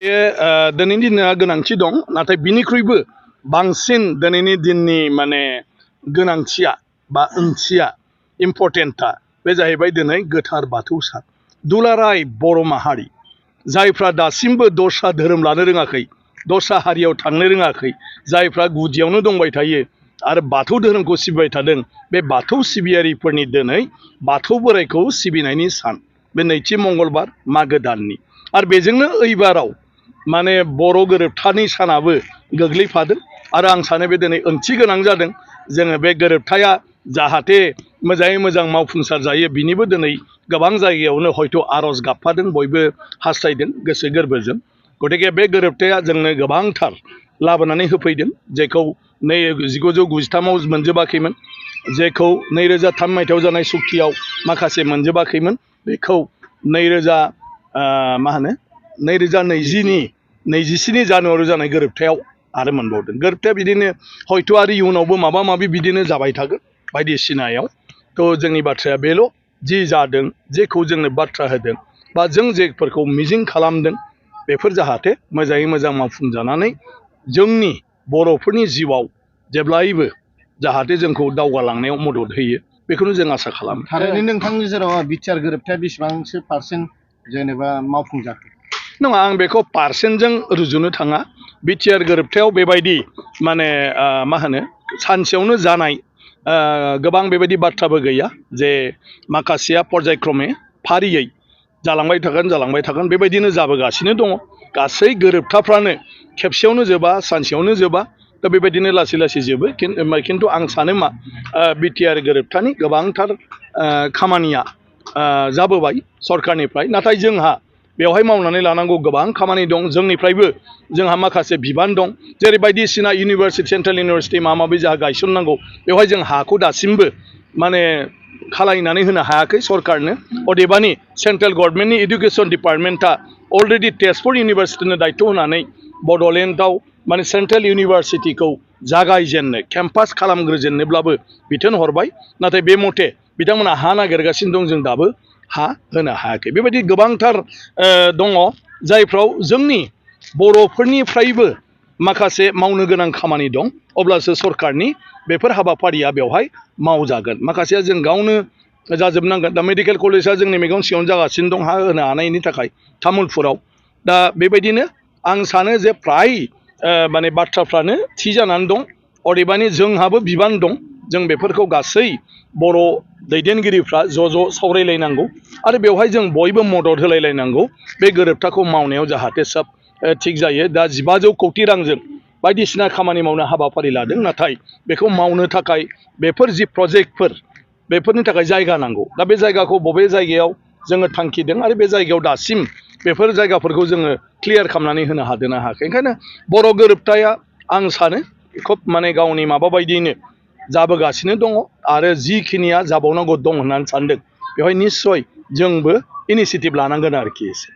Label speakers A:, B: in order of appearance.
A: दिनैनि दिना गोनांथि दं नाथाय बिनिख्रुइबो बांसिन दिनैनि दिननि माने गोनांथिया बा ओंथिया इम्परटेन्टआ बे जाहैबाय दिनै गोथार बाथौ सान दुलाराय बर' माहारि जायफ्रा दासिमबो दस्रा धोरोम लानो रोङाखै दस्रा हारियाव थांनो रोङाखै जायफ्रा गुदियावनो दंबाय थायो आरो बाथौ धोरोमखौ सिबिबाय थादों बे बाथौ सिबियारिफोरनि दिनै बाथौ बोराइखौ सिबिनायनि सान बे नैथि मंगलबार मागो दाननि आरो बेजोंनो ओइबाराव माने बर' गोरोबथानि सानाबो गोग्लैफादों आरो आं सानो बे दिनै ओंथि गोनां जादों जोङो बे गोरोबथाया जाहाथे मोजाङै मोजां मावफुंसार जायो बिनिबो दिनै गोबां जायगायावनो हयथ' आर'ज गाबफादों बयबो हास्थायदों गोसो गोरबोजों गतिके बे गोरोबथाया जोंनो गोबांथार लाबोनानै होफैदों जेखौ 1993आव मोनजोबाखैमोन जेखौ 2003 मायथाइयाव जानाय सुक्तियाव माखासे मोनजोबाखैमोन बेखौ 2027 जानुवारियाव जानाय गोरोबथायाव आरो मोनबावदों गोरोबथाया बिदिनो हयथ' आरो इयुनावबो माबा माबि बिदिनो जाबाय थागोन बायदिसिनायाव थ' जोंनि बाथ्राया बेल' जि जादों जेखौ जोंनो बाथ्रा होदों बा जों जेफोरखौ मिजिं खालामदों बेफोर जाहाथे मोजाङै मोजां मावफुंजानानै जोंनि बर'फोरनि जिउआव जेब्लायबो जाहाथे जोंखौ दावगालांनायाव मदद होयो बेखौनो जों आसा खालामो।
B: थारैनो नोंथांनि जेराव बिटिआर गोरोबथाया बेसेबांसो पार्सेन्ट जेनेबा मावफुंजाखो?
A: नङा आं बेखौ पार्सेन्टजों रुजुनो थाङा बिटिआर गोरोबथायाव बेबायदि माने सानसेयावनो जानाय गोबां बेबायदि बाथ्राबो गैया जे माखासेया पर्यायक्रमे फारियै जालांबाय थागोन बेबायदिनो जाबोगासिनो दङ गासै गोरोबथाफ्रानो खेबसेयावनो जोबा सानसेयावनो जोबा दा बेबायदिनो लासै लासै जोबो खिन्थु आं सानो मा बिटिआर गोरोबथानि गोबांथार खामानिया जाबोबाय सरकारनिफ्राय नाथाय जोंहा बेवहाय मावनानै लानांगौ गोबां खामानि दं जोंनिफ्रायबो जोंहा माखासे बिबान दं जेरै बायदिसिना इउनिभारसिटि सेन्ट्रेल इउनिभारसिटि माबा माबि जोंहा गायसननांगौ बेवहाय जों हाखौ दासिमबो माने खालायनानै होनो हायाखै सरकारनो अदेबानि सेन्ट्रेल गभर्नमेन्टनि इडुकेसन डिपार्टमेन्टआ अलरेडि तेजपुर इउनिभारसिटिनो दायथ' होनानै बड'लेण्डआव माने सेन्ट्रेल इउनिभारसिटिखौ जागायजेननो केम्पास खालामग्रोजेननोब्लाबो बिथोन हरबाय नाथाय बे मथे बिथांमोना हा नागिरगासिनो दं जों दाबो हा होनो हायाखै बेबायदि गोबांथार दङ जायफ्राव जोंनि बर'फोरनिफ्रायबो माखासे मावनो गोनां खामानि दं अब्लासो सरकारनि बेफोर हाबाफारिया बेवहाय मावजागोन माखासेया जों गावनो जाजोबनांगोन दा मेडिकेल कलेजआ जोंनि मेगन सिगाङावनो जागासिनो दं हा होनो हानायनि थाखाय तामुलपुराव दा बेबायदिनो आं सानो जे फ्राय माने बाथ्राफ्रानो थि जानानै दं अदेबानि जोंहाबो बिबान दं जों बेफोरखौ गासै बर' दैदेनगिरिफ्रा ज' सावरायलायनांगौ आरो बेवहाय जों बयबो मदद होलायलायनांगौ बे गोरोबथाखौ मावनायाव जाहाथे सब थिग जायो दा 1500 कौटि रांजों बायदिसिना खामानि मावनो हाबाफारि लादों नाथाय बेखौ मावनो थाखाय बेफोर जि प्रजेक्टफोर बेफोरनि थाखाय जायगा नांगौ दा बे जायगाखौ बबे जायगायाव जोङो थांखिदों आरो बे जायगायाव दासिम बेफोर जायगाफोरखौ जोङो क्लियार खालामनानै होनो हादोंना हायाखै ओंखायनो बर' गोरोबथाया आं सानो खोब माने गावनि माबा बायदियैनो जाबोगासिनो दङ आरो जिखिनिया जाबावनांगौ दं होननानै सानदों बेवहाय निस्सय जोंबो इनिसियेटिभ लानांगोन आरोखि एसे